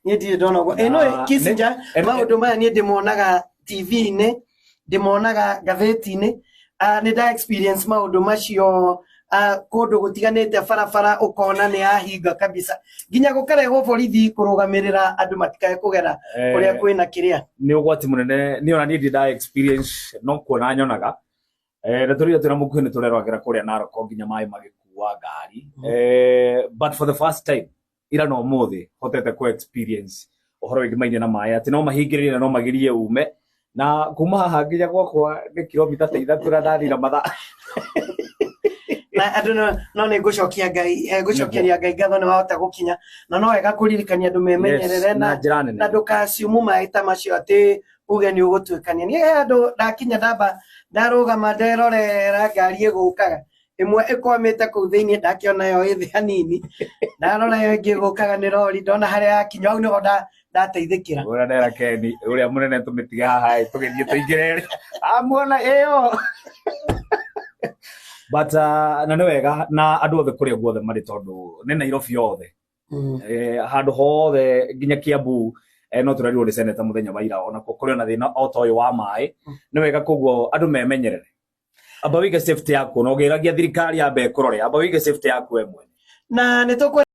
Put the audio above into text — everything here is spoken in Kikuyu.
Niĩ ndirĩ ndona ũguo. Ĩ no Na- Kissinger, maũndũ maya niĩ ndĩmonaga TV-inĩ, ndĩmonaga ngathĩti-inĩ. Ah, nĩ nda experience maũndũ macio, ah, kũndũ gũtiganĩte, barabara ũkona nĩ yahinga kabisa, nginya gũkarehwo borithi kũrũgamĩrĩra andũ matikae kũgera kũrĩa kwĩna kĩrĩa. Nĩ ũgwati mũnene. Niĩ ona niĩ ndirĩ nda experience, no kuona nyonaga. Na tũrĩa twĩna mũkuhĩ nĩ tũrerwagĩra kũrĩa Narok nginya maĩ magĩkua ngari. But for the first time ira na ũmũthĩ hotete kũ experience ũhoro wĩgĩmainie na maĩ, atĩ no mahingĩrĩrie na no magirie ume, na kuma haha nginya gwakwa nĩ kilomita ta 3 na ndathira mathaa. Na andũ no nĩ ngũcokia Ngai, ngũcokeria Ngai ngatho nĩ wahota gũkinya, na no wega kũririkania andũ memenyerere. Yes, na njĩra nene. Na ndũkaciumu maĩ ta macio atĩ uge nĩ ũgũtuĩkania. Niĩ he andũ ndakinya, ndamba ndarũgama, nderorera ngari ĩgũkaga, ĩmwe ĩkwamĩte kũu thĩinĩ, ndakĩona yo ĩthĩ hanini, ndarora ĩyo ĩngĩ ĩgũkaga nĩ rori, ndona harĩa yakinya, hau nĩho ndateithĩkĩra. Ũrĩa ndera Keni ũrĩa mũnene, tũmĩtige haha ĩ, tũgĩthiĩ tũingĩre amuona ĩyo. But na nĩ wega na andũ othe kũrĩa guothe marĩ, tondũ nĩ Nairobi yothe, handũ hothe nginya Kiambu, no tũrerirwo nĩ seneta mũthenya wa ira ona kũrĩ ona thĩna o ta ũyũ wa maĩ. Nĩ wega koguo andũ memenyerere. Amba wĩige safety yaku, na ũgĩragia thirikari yambe ĩkũrore, amba wĩige safety yaku we mwene. Na nĩ tũkũ